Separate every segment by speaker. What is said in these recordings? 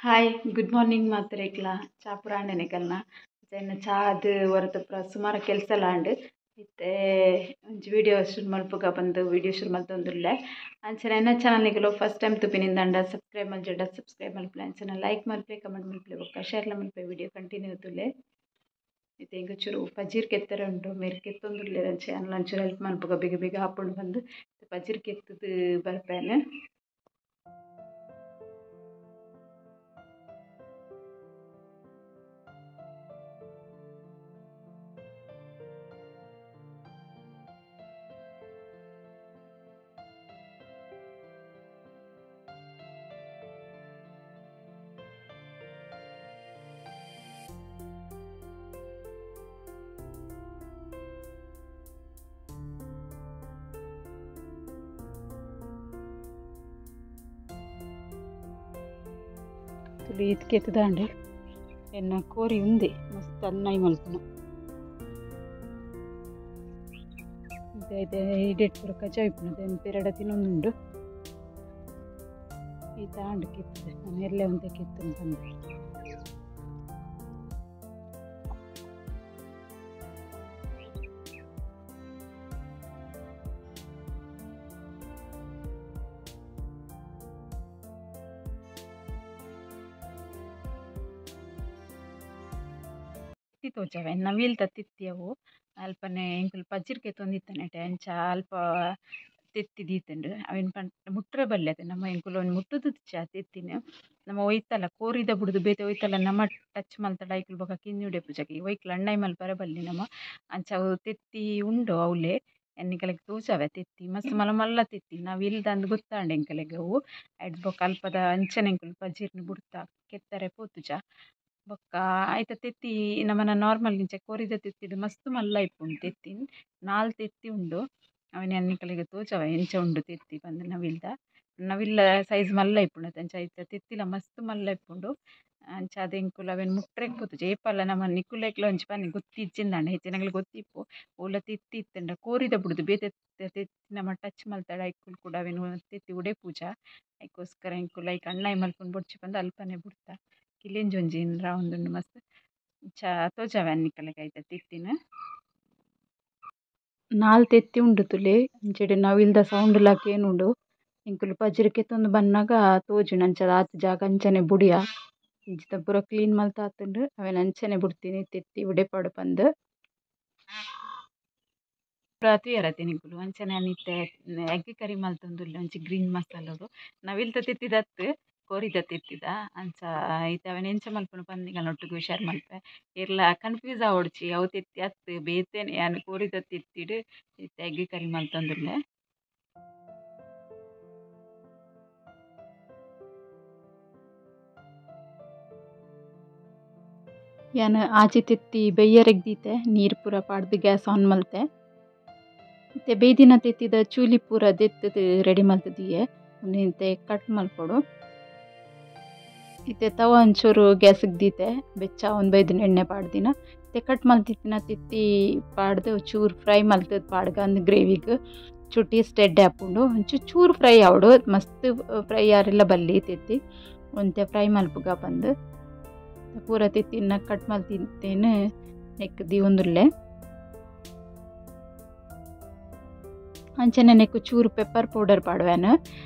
Speaker 1: Hi good morning ಮಾತ್ರೇಕ್ಲ ಚಾಪುರಾಂಡನೆ ಕಲ್ನ ಚೆನ್ನ ಚಾದ್ ಹೊರತುಪ್ರ ಸುಮಾರು ಕೆಲಸ ಲಾಂಡ್ ಇತ್ತೆ ಒಂಜಿ ವಿಡಿಯೋ ಶುರು ಮಲ್ಪುಗ ಬಂದು ವಿಡಿಯೋ ಶುರು ಮಲ್ತೊಂದುಲ್ಲೆ. ಅಂಚನೆ ಎನ್ನ ಚಾನಲ್ನಿಗಲು ಫಸ್ಟ್ ಟೈಮ್ ತುಪಿನಿಂದಂಡ ಸಬ್ಸ್ಕ್ರೈಬ್ ಮಲ್ಜಡ ಸಬ್ಸ್ಕ್ರೈಬ್ ಮಲ್ಪಲೆ, ಅಂಚನೆ ಲೈಕ್ ಮಲ್ಪಲೆ, ಕಮೆಂಟ್ ಮಲ್ಪಲೆ, ಬೊಕ್ಕ ಶೇರ್ಲ ಮಲ್ಪಲೆ. Video continue ತುಲೆ. ಇತ್ತೆ ಎಂಕ್ ಚೂರು ಪಜೀರ್ ಕೆತ್ತರೆ ಉಂಡು, ಮೇರ್ ಕೆತ್ತೊಂದುಲ್ಲೆರ್. ಅಂಚೆ ಯಾನ್ಲ ಒಂಚೂರು ಹೆಲ್ಪ್ ಮಲ್ಪುಗ, ಬೇಗ ಬೇಗ ಆಪುಂಡು ಬಂದು ಪಜೀರ್ ಕೆತ್ತದು ಬರ್ಪೇನೆ. ಈತ್ ಕೆತ್ತದಾಂಡೆ ಎನ್ನ ಕೋರಿ ಉಂದೆ ಮಸ್ತ್ ಅನ್ನಾಯಿ ಮಲ್ಪುನ ಇದೆ ಇಡೆಟ್ ಪೂರ ಕಜಾವ್ ಇಪ್ಪುನ ಪೆರಡ ತಿನ್ನೊಂದುಂಡು. ಈತ ಆಂಡ್ ಕೆತ್ತದೆ ನಾನು ಎಲ್ಲೆ ಒಂತೆ ಕೆತ್ತುನು ಪಂದ್. ತೋಜಾವೆ ನವಿಲ್ ತಿತ್ತಿ ಅವು ಅಲ್ಪನೆ ಎಂಕುಲು ಪಜಿರ್ ಕೆತ್ತೊಂದಿತ್ತನೆಟೆ ಅಂಚ ಅಲ್ಪ ತೆತ್ತಿ ದೀತುಂಡು. ಅವೆನ್ ಪಂಡ ಮುಟ್ರೆ ಬಲ್ಲೆ ನಮ್ಮ ಎಂಕುಲು ಒಂಜಿ ಮುಟ್ಟುದುಚ್ಚ ತೆತ್ತಿನ ನಮ್ಮ ಒಯ್ತಲ ಕೋರಿದ ಬುಡ್ದು ಬೇತೆ ಒಯ್ತಲ ನಮ್ಮ ಟಚ್ ಮಲ್ತಡ ಐಕುಲು ಬೊಕ ಕಿನ್ನಿ ಉಡೆಪುಜಗೆ ಒಯ್ಕ್ಲ ಅಣ್ಣಾಯಿ ಮಲ್ಪರೆ ಬಲ್ಲಿ ನಮ್ಮ. ಅಂಚ ಅವು ತೆತ್ತಿ ಉಂಡು ಅವ್ಲೆ ಎಂಕಲೆಗ್ ತೋಜಾವೆ ತೆತ್ತಿ ಮಸ್ತ್ ಮಲ್ಲ ಮಲ್ಲ ತೆತ್ತಿ ನವಿಲ್ದಂದ್ ಗೊತ್ತಾಂಡ್ ಎಂಕಲೆಗ್ ಅವು. ಐಡ್ದ್ ಬೊಕ ಅಲ್ಪದ ಅಂಚನೆ ಎಂಕುಲು ಪಜಿರ್ನ್ ಬುಡ್ತ ಕೆತ್ತರೆ ಪೋತುಜ. ಬೊಕ್ಕ ಐತ ತೆತ್ತಿ ನಮನ ನಾರ್ಮಲ್ ಇಂಚ ಕೋರಿದ ತೆತ್ತಿಡ್ ಮಸ್ತ್ ಮಲ್ಲ ಇಪ್ಪುಂಡು ತೆತ್ತಿ, ನಾಲ್ ತೆತ್ತಿ ಉಂಡು. ಅವೆನ್ ಯಾನ್ ನಿಕಲೆಗ್ ತೋಜಾವೆ ಎಂಚ ಉಂಡು ತೆತ್ತಿ ಪಂದ್. ನವಿಲ್ದ ನವಿಲ್ಲ ಸೈಜ್ ಮಲ್ಲ ಇಪ್ಪುಂಡು ಅಂಚ ಐತ ತೆತ್ತಿಲ ಮಸ್ತ್ ಮಲ್ಲ ಇಪ್ಪುಂಡು. ಅಂಚ ಅದು ಎಂಕುಲು ಅವೆನ್ ಮುಟ್ರೆಗ್ ಪೋತುಜ. ಏಪಲ ನಮ ನಿಕುಲೆಗ್ಲ ಒಂಜಿ ಪನ್ನಿ ಗೊತ್ತಿಜ್ಜಿಂದಾಂಡ ಹೆಚ್ಚಿನಗಲ್ ಗೊತ್ತಿಪ್ಪು ಓಲ ತೆತ್ತಿ ಇತ್ತುಂಡ ಕೋರಿದ ಬುಡ್ದು ಬೇತೆ ತೆತ್ತಿ ನಮ ಟಚ್ ಮಲ್ತಡ ಐಕುಲು ಕೂಡ ಅವೆನ್ ತೆತ್ತಿ ಉಡೆಪುಜ. ಐಕೋಸ್ಕರ ಎಂಕುಲು ಐಕ್ ಅಣ್ಣಾಯಿ ಮಲ್ಪುನು ಬೊಡ್ಚಿ ಪಂದ್ ಅಲ್ಪನೆ ಬುಡ್ತ. ಕಿಲೆಂಜಿ ಒಂಜಿ ರಾವೊಂದುಂಡು ಮಸ್ತ್ ಚ ತೋಜಾವೆ ನಿಕಲೆಗ್ ಐತ ತೆತ್ತಿನ. ನಾಲ್ ತೆತ್ತಿ ಉಂಡು ತುಲೆ ಇಂಚೆಡ್ ನವಿಲ್ದ ಸೌಂಡ್ ಲ ಕೇನುಂಡು. ಎಂಕುಲು ಪಜಿರ್ ಕೆತ್ತೊಂದು ಬನ್ನಗ ತೋಜುಂಡು ಅಂಚ ಆತ್ ಜಾಗ ಅಂಚನೆ ಬುಡಿಯ ಇಂಚಿತ ಪೂರ ಕ್ಲೀನ್ ಮಲ್ತಾತುಂಡು. ಅವೆನ್ ಅಂಚನೆ ಬುಡ್ತೀನಿ ತೆತ್ತಿ ಉಡೆಪಾಡು ಪಂದ್. ಪೂರ ತೂಯರತೆ ನಿಕುಲು. ಅಂಚನೆ ಯಾನ್ ಇತ್ತೆ ಎಗ್ ಕರಿ ಮಲ್ತೊಂದುಲ್ಲೆ ಒಂಜಿ ಗ್ರೀನ್ ಮಸಾಲೊಡು. ನವಿಲ್ದ ತೆತ್ತಿದತ್ತ್ ಕೋರಿದ ತೆತ್ತಿದ ಅಂಚ ಇತ್ತೆ ಅವೆನ್ ಎಂಚ ಮಲ್ಪುನು ಪಂದ್ ನಿಕಲ್ನೊಟ್ಟುಗು ಶೇರ್ ಮಲ್ಪೆ. ಏರ್ಲ ಕನ್ಫ್ಯೂಸ್ ಆವೊಡ್ಚಿ ಅವು ತೆತ್ತಿ ಅತ್ತ್ ಬೇತೆನೆ ಯಾನ್ ಕೋರಿದ ತೆತ್ತಿಡ್ ಇತ್ತೆ ಎಗ್ ಕರಿ ಮಲ್ತೊಂದುಲ್ಲೆ. ಯಾನ್ ಆಜಿ ತೆತ್ತಿ ಬೆಯ್ಯರೆಗ್ ದೀತೆ, ನೀರು ಪೂರ ಪಾಡ್ದು ಗ್ಯಾಸ್ ಆನ್ ಮಲ್ತೆ. ಇತ್ತೆ ಬೇಯ್ದಿನ ತೆತ್ತಿದ ಚೂಲಿ ಪೂರ ದೆತ್ತದು ರೆಡಿ ಮಲ್ತ್ ದೀಯೆ. ಇತ್ತೆ ಕಟ್ ಮಲ್ಪೊಡು. ಇತ್ತೆ ತವ ಒಂಚೂರು ಗ್ಯಾಸಿಗೆ ದೀತೆ, ಬೆಚ್ಚ ಒಂದು ಬೈದಿನ ಎಣ್ಣೆ ಪಾಡ್ದಿನ. ಇತ್ತೆ ಕಟ್ ಮಲ್ತಿತ್ತಿನ ತೆತ್ತಿ ಪಾಡ್ದು ಚೂರು ಫ್ರೈ ಮಲ್ತದ ಪಾಡ್ಗ ಅಂದ್ ಗ್ರೇವಿಗ್ ಚೂರು ಟೇಸ್ಟ್ ಎಡ್ಡೆ ಆಪುಂಡು. ಒಂಚೂರು ಚೂರು ಫ್ರೈ ಆವೊಡು, ಮಸ್ತ್ ಫ್ರೈ ಆರೆಲ್ಲ ಬಲ್ಲಿ ತೆತ್ತಿ ಒಂತೆ ಫ್ರೈ ಮಲ್ಪುಗ ಪಂದ್. ಪೂರ ತೆತ್ತಿನ ಕಟ್ ಮಲ್ತಿತ್ತೇನು ನೆಕ್ ದೀವೊಂದುಲ್ಲೆ. ಅಂಚನೆ ನೆಕ್ಕು ಚೂರು ಪೆಪ್ಪರ್ ಪೌಡರ್ ಪಾಡುವೆನು.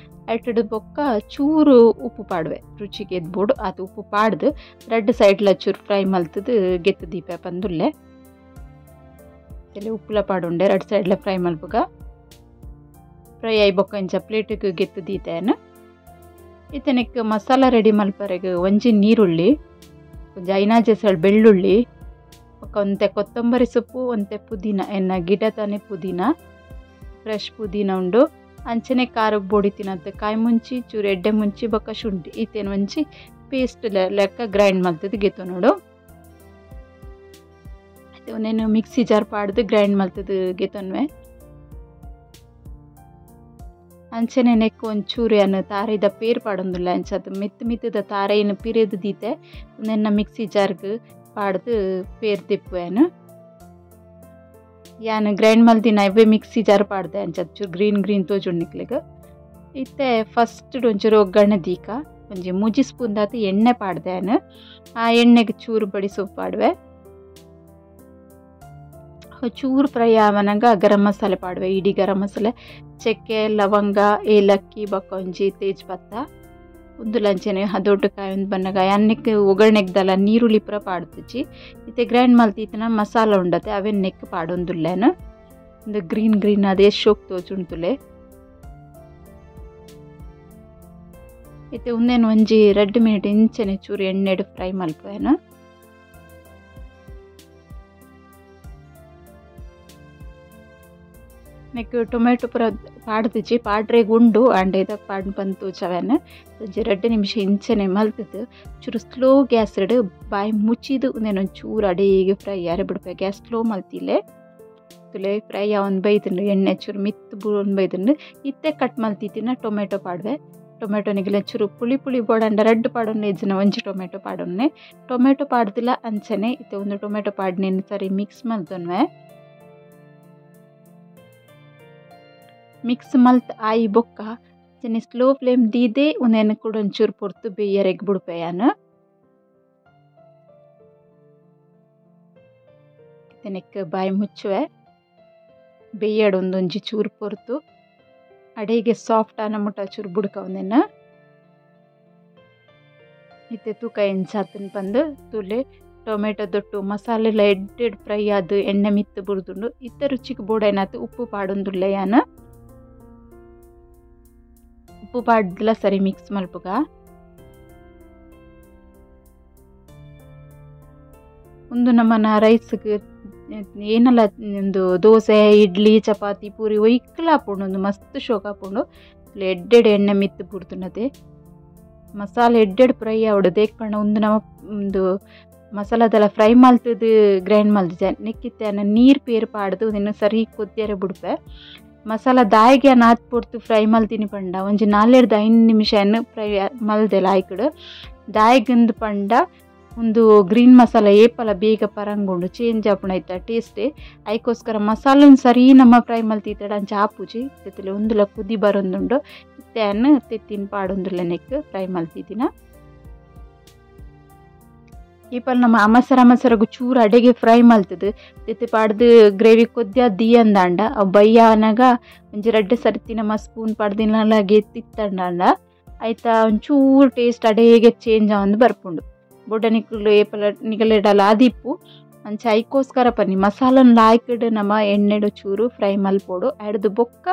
Speaker 1: ಐಟೆಡ್ ಬೊಕ್ಕ ಚೂರು ಉಪ್ಪು ಪಾಡುವೆ ರುಚಿಗೆ ಎದ್ಬೋಡು. ಅದು ಉಪ್ಪು ಪಾಡ್ದು ರಡ್ಡ್ ಸೈಡ್ಲ ಚೂರು ಫ್ರೈ ಮಲ್ತದು ಗೆತ್ತು ದೀಪೆ ಪಂದುಲ್ಲೆ. ಉಪ್ಪುಲ ಪಾಡುಂಡೆ ರಡ್ಡ್ ಸೈಡ್ಲ ಫ್ರೈ ಮಲ್ಪುಗ. ಫ್ರೈ ಆಯಿ ಬೊಕ್ಕ ಇಂಚ ಪ್ಲೇಟಿಗೆ ಗೆತ್ತು ದೀತೇನು. ಇತ್ತೆ ನೆಕ್ ಮಸಾಲ ರೆಡಿ ಮಲ್ಪರೆಗ್ ಒಂಜಿ ನೀರುಳ್ಳಿ, ಒಂಜಿ ಐನಾಜೆ ಸಳ್ ಬೆಳ್ಳುಳ್ಳಿ, ಬೊಕ್ಕ ಒಂತೆ ಕೊತ್ತಂಬರಿ ಸೊಪ್ಪು, ಒಂತೆ ಪುದೀನ, ಎನ್ನ ಗಿಡ ತಾನೆ ಪುದೀನ, ಫ್ರೆಶ್ ಪುದೀನ ಉಂಡು. ಅಂಚನೆ ಖಾರಕ್ಕೆ ಬೊಡಿ ತಿನ್ನತ್ತೆ ಕಾಯಿ ಮುಂಚಿ, ಚೂರು ಎಡ್ಡೆ ಮುಂಚಿ, ಬೊಕ್ಕ ಶುಂಠಿ ಇತ್ತೇನು ಒಂಜಿ ಪೇಸ್ಟ್ ಲೆಕ್ಕ ಗ್ರೈಂಡ್ ಮಲ್ತದು ಗೆತ್ತೊನೊಡು. ಒಂದೇನು ಮಿಕ್ಸಿ ಜಾರ್ ಪಾಡ್ದು ಗ್ರೈಂಡ್ ಮಲ್ತದು ಗೆತ್ತೊನ್ವೆ. ಅಂಚನೆ ನೆಕ್ಕು ಒಂಚೂರು ಯಾನ್ ತಾರೆದ ಪೇರ್ ಪಾಡೊಂದುಲ್ಲ. ಅಂಚ ಅದು ಮಿತ್ತು ಮಿತ್ತದ ತಾರೆಯನ್ನು ಪಿರೆದು ದೀತೆ ಒಂದೆನ್ನ ಮಿಕ್ಸಿ ಜಾರ್ಗ್ ಪಾಡ್ದು ಪೇರ್ ದೆಪ್ಪುವೆನು. ಯಾನ್ ಗ್ರೈಂಡ್ ಮಲ್ದಿನ ಇವೆ ಮಿಕ್ಸಿ ಜಾರ್ ಪಾಡ್ದೆ ಅಂಚ ಚೂರು ಗ್ರೀನ್ ಗ್ರೀನ್ ತೋಜುಂಡು ನಿಕ್ಲೆಗ್. ಇತ್ತೆ ಫಸ್ಟ್ ಒಂಚೂರು ಒಗ್ಗರಣೆ ದೀಕ ಒಂಜಿ ಮೂಜಿ ಸ್ಪೂನ್ ದಾತು ಎಣ್ಣೆ ಪಾಡ್ದೆ ಆ ಎಣ್ಣೆಗೆ ಚೂರು ಬಡಿ ಸೊಪ್ಪು ಪಾಡುವೆ ಚೂರು ಫ್ರೈ ಆವನಾಗ ಗರಂ ಮಸಾಲೆ ಪಾಡುವೆ ಇಡೀ ಗರಂ ಮಸಾಲೆ ಚಕ್ಕೆ ಲವಂಗ ಏಲಕ್ಕಿ ಬೊಕ್ಕ ಒಂಜಿ ತೇಜ್ಪತ್ತ ಒಂದು ಲಂಚನೆ ದೊಡ್ಡಕಾಯಿ ಒಂದು ಬನ್ನಗಾಯಿ ಅನ್ನಕ್ಕೆ ಒಗ್ಗರಣೆಗ್ದಲ್ಲ ನೀರುಳ್ಳಿ ಪೂರ ಪಾಡ್ತುಜಿ ಇತ್ತೆ ಗ್ರೈಂಡ್ ಮಲ್ತಿತ್ತಿನ ಮಸಾಲ ಉಂಡತೆ ಅವೇನು ನೆಕ್ ಪಾಡೊಂದುಲ್ಲೇನು ಒಂದು ಗ್ರೀನ್ ಗ್ರೀನ್ ಅದೇ ಶೋಕ್ ತೋಜುಂಟುಲೆ ಇತ್ತೆ ಉಂದೇನು ಒಂಜಿ 2 ಮಿನಿಟ್ ಇಂಚನೆ ಚೂರು ಎಣ್ಣೆಡು ಫ್ರೈ ಮಲ್ಪುವೇನು ನೆಕ್ ಟೊಮೆಟೊ ಪೂರ ಪಾಡ್ದಿಜಿ ಪಾಡ್ರೆಗ್ ಉಂಡು ಅಂಡ ಇದಕ್ಕೆ ಪಾಡ್ ಬಂದು ತೋಚವೇನು ಒಂಜಿ 2 ನಿಮಿಷ ಇಂಚನೆ ಮಲ್ತದ್ದು ಚೂರು ಸ್ಲೋ ಗ್ಯಾಸ್ ಬಾಯಿ ಮುಚ್ಚಿದು ಒಂದೇನು ಚೂರು ಅಡಿಗೆ ಫ್ರೈ ಯಾರು ಬಿಡ್ಬೇಕು ಗ್ಯಾಸ್ ಸ್ಲೋ ಮಲ್ತಿಲ್ಲೆ ತುಲೆ ಫ್ರೈ ಅವನ್ ಬೈದುಂಡು ಎಣ್ಣೆ ಚೂರು ಮಿತ್ತು ಬೂನ್ ಬೈದುಂಡು ಇತ್ತೆ ಕಟ್ ಮಲ್ತಿತ್ತಿನ ಟೊಮೆಟೊ ಪಾಡುವೆ ಟೊಮೆಟೊನಿಗೆಲ್ಲ ಚೂರು ಪುಳಿ ಪುಳಿ ಬೋಡಂಡ ರಡ್ಡು ಪಾಡೊನ್ನೆ ಇಜ್ಜಿನ ಒಂಜಿ ಟೊಮೆಟೊ ಪಾಡೊನ್ನೆ ಟೊಮೆಟೊ ಪಾಡ್ದಿಲ್ಲ ಅಂಚನೆ ಇತ್ತೆ ಒಂದು ಟೊಮೆಟೊ ಪಾಡ್ನೇನು ಸರಿ ಮಿಕ್ಸ್ ಮಲ್ತೊನ್ವೆ ಮಿಕ್ಸ್ ಮಲ್ತ್ ಆಯಿ ಬೊಕ್ಕ ಚೆನ್ನಿ ಸ್ಲೋ ಫ್ಲೇಮ್ ದೀದೆ ಒಂದೇನು ಕೂಡ ಒಂಚೂರು ಪೊರ್ತು ಬೇಯರೆಗ್ ಬುಡ್ಪೆಯಾನು ನೆಕ್ ಬಾಯಿ ಮುಚ್ಚುವೆ ಬೇಯಡು ಒಂದೊಂಜಿ ಚೂರು ಪೊರ್ತು ಅಡಿಗೆ ಸಾಫ್ಟ್ ಆನ ಮುಟ್ಟ ಚೂರು ಬುಡ್ಕ ಒಂದೇನು ಇತ್ತೆ ತೂಕ ಎಂಚಾತನ್ ಬಂದು ತುಲೆ ಟೊಮೆಟೊ ದೊಟ್ಟು ಮಸಾಲೆಲ್ಲ ಎಡ್ಡೆಡ್ ಫ್ರೈ ಆದು ಎಣ್ಣೆ ಮಿತ್ತು ಬುಡ್ದುಂಡು ಇತ್ತ ರುಚಿಗೆ ಬೋಡೇನಾತು ಉಪ್ಪು ಪಾಡೊಂದುಲ್ಲೆ ಯಾನು ಉಪ್ಪು ಪಾಡ್ದಲ ಸರಿ ಮಿಕ್ಸ್ ಮಲ್ಪುಗ ಒಂದು ನಮ್ಮನ ರೈಸ್ಗೆ ಏನೆಲ್ಲ ಒಂದು ದೋಸೆ ಇಡ್ಲಿ ಚಪಾತಿ ಪೂರಿ ಒಯ್ಕಲ ಹಾಪುಂಡು ಒಂದು ಮಸ್ತ್ ಶೋಕ್ ಹಾಪುಂಡು ಎಡ್ಡೆಡ್ ಎಣ್ಣೆ ಮಿತ್ತು ಬುಡ್ದುನದೆ ಮಸಾಲೆ ಎಡ್ಡೆಡ್ ಫ್ರೈ ಆವಡು ದೇಕ್ ಪಂಡ ಒಂದು ನಮ್ಮ ಒಂದು ಮಸಾಲದೆಲ್ಲ ಫ್ರೈ ಮಲ್ತದ್ದು ಗ್ರೈಂಡ್ ಮಲ್ತಿದ್ದೆ ನೆಕ್ಕಿತ್ತೆ ನೀರು ಪೇರು ಪಾಡ್ದು ಇನ್ನು ಸರಿ ಕೊದ್ದಿಯರೆ ಬಿಡ್ಪೆ ಮಸಾಲ ದಾಯಿಗೆ ನಾತ್ ಪೊರ್ತು ಫ್ರೈ ಮಲ್ತೀನಿ ಪಂಡ ಒಂಜಿ 4-5 ನಿಮಿಷ ಫ್ರೈ ಮಲ್ದೆಲ್ಲ ಆಯ್ಕಡು ದಾಯಿಗಂದು ಪಂಡ ಒಂದು ಗ್ರೀನ್ ಮಸಾಲ ಏಪಲ ಬೇಗ ಪರಂಗುಂಡು ಚೇಂಜ್ ಆಪುಂಡು ಆಯ್ತಾ ಟೇಸ್ಟ್ ಐಕೋಸ್ಕರ ಮಸಾಲನ್ ಸರಿ ನಮ್ಮ ಫ್ರೈ ಮಲ್ತಿತ್ತಡ ಅಂಚ ಆಪುಜಿ ತೆತ್ತಲೆ ಒಂದುಲ ಕುದಿ ಬರೊಂದುಂಡು ಇತ್ತೆ ಅನ್ನು ತೆತ್ತಿನ ಪಾಡೊಂದುಲ್ಲ ನೆಕ್ ಫ್ರೈ ಮಲ್ತಿದ್ದಿನ ಈಪಲ್ ನಮ್ಮ ಅಮಸರ ಅಮಸರಗು ಚೂರು ಅಡಿಗೆ ಫ್ರೈ ಮಲ್ತದು ತೆತ್ತಿ ಪಾಡ್ದು ಗ್ರೇವಿ ಕೊದ್ಯ ದಿಯಂದಾಂಡ ಅವು ಬಯ್ಯ ಅನಾಗ ಒಂಜಿ ರಡ್ಡೆ ಸರ್ತಿ ನಮ್ಮ ಸ್ಪೂನ್ ಪಾಡ್ದಿನಲ್ಲ ಗೆತ್ತಿತ್ತಂಡಾಂಡ ಆಯ್ತಾ ಒಂಚೂರು ಟೇಸ್ಟ್ ಅಡಿಗೆ ಚೇಂಜ್ ಆವೊಂದು ಬರ್ಪುಂಡು ಬೊಡ್ಡ ನಿಕ್ಕಲು ಏಪಲ ನಿಗಲೆಡಲ ಆದಿಪ್ಪು ಅಂಚ ಐಕೋಸ್ಕರ ಪನ್ನಿ ಮಸಾಲನ್ ಲಾಯ್ಕಡ್ ನಮ್ಮ ಎಣ್ಣೆಡು ಚೂರು ಫ್ರೈ ಮಲ್ಪೋಡು ಅಡ್ದು ಬೊಕ್ಕ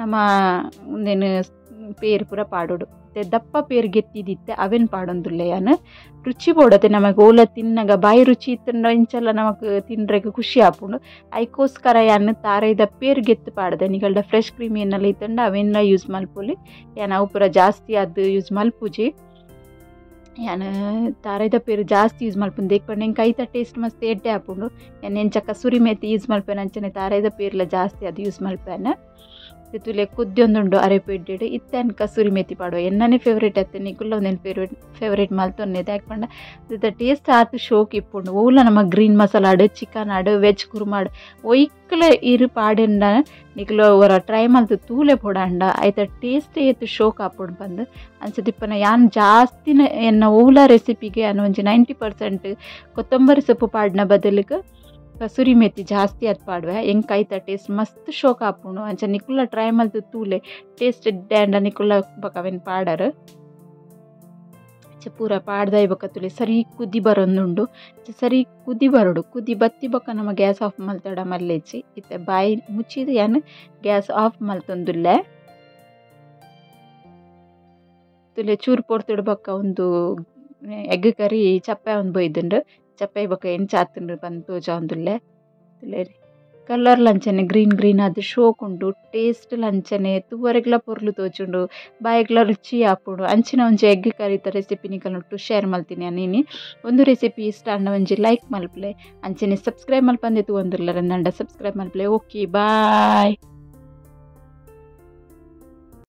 Speaker 1: ನಮ್ಮ ಒಂದೇನು ಪೇರು ಪೂರ ಪಾಡೋಡು ದಪ್ಪ ಪೇರು ಗೆತ್ತಿದಿತ್ತೆ ಅವೇನು ಪಾಡೊಂದುಲ್ಲೆ ಯಾನು ರುಚಿ ಬೋಡತೆ ನಮಗೆ ಓಲ ತಿನ್ನಾಗ ಬಾಯಿ ರುಚಿ ಇತ್ತಂಡ ಇಂಚೆಲ್ಲ ನಮಗೆ ತಿಂಡ್ರೆಗೆ ಖುಷಿ ಆಪುಂಡು ಐಕೋಸ್ಕರ ಯಾನು ತಾರೈದ ಪೇರು ಗೆತ್ತು ಪಾಡದೆ ನಿಗಲ್ಡ ಫ್ರೆಶ್ ಕ್ರೀಮ್ ಏನೆಲ್ಲ ಇತ್ತಂಡ ಅವೆಲ್ಲ ಯೂಸ್ ಮಲ್ಪೊಲಿ ಯಾನ್ ಅವು ಪೂರ ಜಾಸ್ತಿ ಅದು ಯೂಸ್ ಮಲ್ಪುಜಿ ಯಾನು ತಾರೈದ ಪೇರು ಜಾಸ್ತಿ ಯೂಸ್ ಮಲ್ಪುಂಡು ದೇಕ್ ಪಂಡ ಎಂಕ್ ಐತ ಟೇಸ್ಟ್ ಮಸ್ತ್ ಎಡ್ಡೆ ಆಪುಂಡು ಯಾನ್ ಎಂಚ ಕಸೂರಿ ಮೇತಿ ಯೂಸ್ ಮಲ್ಪೇನೆ ಅಂಚನೆ ತಾರೈದ ಪೇರ್ಲ ಜಾಸ್ತಿ ಅದು ಯೂಸ್ ಮಲ್ಪೇನೆ ತುಲೆ ಕುದ್ದೊಂದುಂಡು ಅರೆಪು ಇಡ್ಡಿಡು ಇತ್ತೆ ಕಸೂರಿ ಮೇತಿ ಪಾಡುವ ಎನ್ನನೇ ಫೇವ್ರೇಟ್ ಆಯ್ತು ನಿಕುಲ್ಲ ಒಂದೇನು ಫೇವ್ರೇಟ್ ಮಲ್ತೊನ್ನೆ ಯಾಕೆ ಪಂಡ ಟೇಸ್ಟ್ ಆತು ಶೋಕ್ ಇಪ್ಪುಂಡು ಓಲ ನಮ್ಮ ಗ್ರೀನ್ ಮಸಾಲ ಆಡು ಚಿಕನ್ ಆಡು ವೆಜ್ ಕುರ್ಮಾ ಆಡು ಒಯ್ಕಲ ಇರು ಪಾಡೆಂಡ ನಿಕುಲ ಅವರ ಟ್ರೈ ಮಲ್ತು ತೂಲೆ ಪೋಡಂಡ ಆಯ್ತ ಟೇಸ್ಟ್ ಏತು ಶೋಕ್ ಆಪುಂಡು ಬಂದು ಅಂಚದಿಪ್ಪನ ಯಾನ್ ಜಾಸ್ತಿನ ಎನ್ನ ಓಲ ರೆಸಿಪಿಗೆ ಅನ್ನ ಒಂಜಿ 90% ಕೊತ್ತಂಬರಿ ಸೊಪ್ಪು ಪಾಡಿನ ಬದಲಿಗೆ ಕಸೂರಿ ಮೇತಿ ಜಾಸ್ತಿ ಅದು ಪಾಡುವೆ ಎಂಕ್ ಐತ ಟೇಸ್ಟ್ ಮಸ್ತ್ ಶೋಕ್ ಆಪುಂಡು ಅಂಚ ನಿಕುಲ್ಲ ಟ್ರೈ ಮಲ್ತು ತೂಲೆ ಟೇಸ್ಟ್ ಡ್ಯಾಂಡ ನಿಕುಲ್ಲ ಬೊಕ ಅವೇನು ಪಾಡರು ಪೂರ ಪಾಡ್ದಾಯಿ ಬೊಕ್ಕ ತುಲೆ ಸರಿ ಕುದಿ ಬರೊಂದುಂಡು ಸರಿ ಕುದಿ ಬರೋಡು ಕುದಿ ಬತ್ತಿ ಬೊಕ್ಕ ನಮ್ಮ ಗ್ಯಾಸ್ ಆಫ್ ಮಲ್ತಡ ಮಲ್ಲೆಚ್ಚಿ ಇತ್ತೆ ಬಾಯಿ ಮುಚ್ಚಿದು ಯಾನ್ ಗ್ಯಾಸ್ ಆಫ್ ಮಲ್ತೊಂದುಲ್ಲೆ ತುಲೆ ಚೂರು ಪೊರ್ತುಡು ಬೊಕ್ಕ ಒಂದು ಎಗ್ ಕರಿ ಚಪ್ಪೆ ಒಂದು ಬೊಯ್ದುಂಡು ಚಪ್ಪೆ ಬೊಕ್ಕ ಎಂಚ ಆತುಂಡು ಬಂದು ತೋಜಾವೊಂದುಲ್ಲೆ ತುಲೆ ಕಲರ್ ಲಂಚನೆ ಗ್ರೀನ್ ಗ್ರೀನ್ ಅದು ಶೋಕ್ ಉಂಡು ಟೇಸ್ಟ್ ಲಂಚನೆ ತೂವರೆಗ್ಲ ಪೊರ್ಲು ತೋಜುಂಡು ಬಾಯಿಗ್ಲ ರುಚಿ ಆಪುಂಡು ಅಂಚಿನ ಒಂಜಿ ಎಗ್ ಕರಿತ ರೆಸಿಪಿ ನಿಕಲ್ನೊಟ್ಟು ಶೇರ್ ಮಲ್ತೀನಿ ನೀನಿ ಒಂದು ರೆಸಿಪಿ ಇಷ್ಟ ಅಂಡ ಒಂಜಿ ಲೈಕ್ ಮಲ್ಪಲೆ ಅಂಚನೆ ಸಬ್ಸ್ಕ್ರೈಬ್ ಮಲ್ಪಂದೆ ತೂವೊಂದುಲ್ಲರಂದಂಡ ಸಬ್ಸ್ಕ್ರೈಬ್ ಮಲ್ಪಲೆ. Okay bye.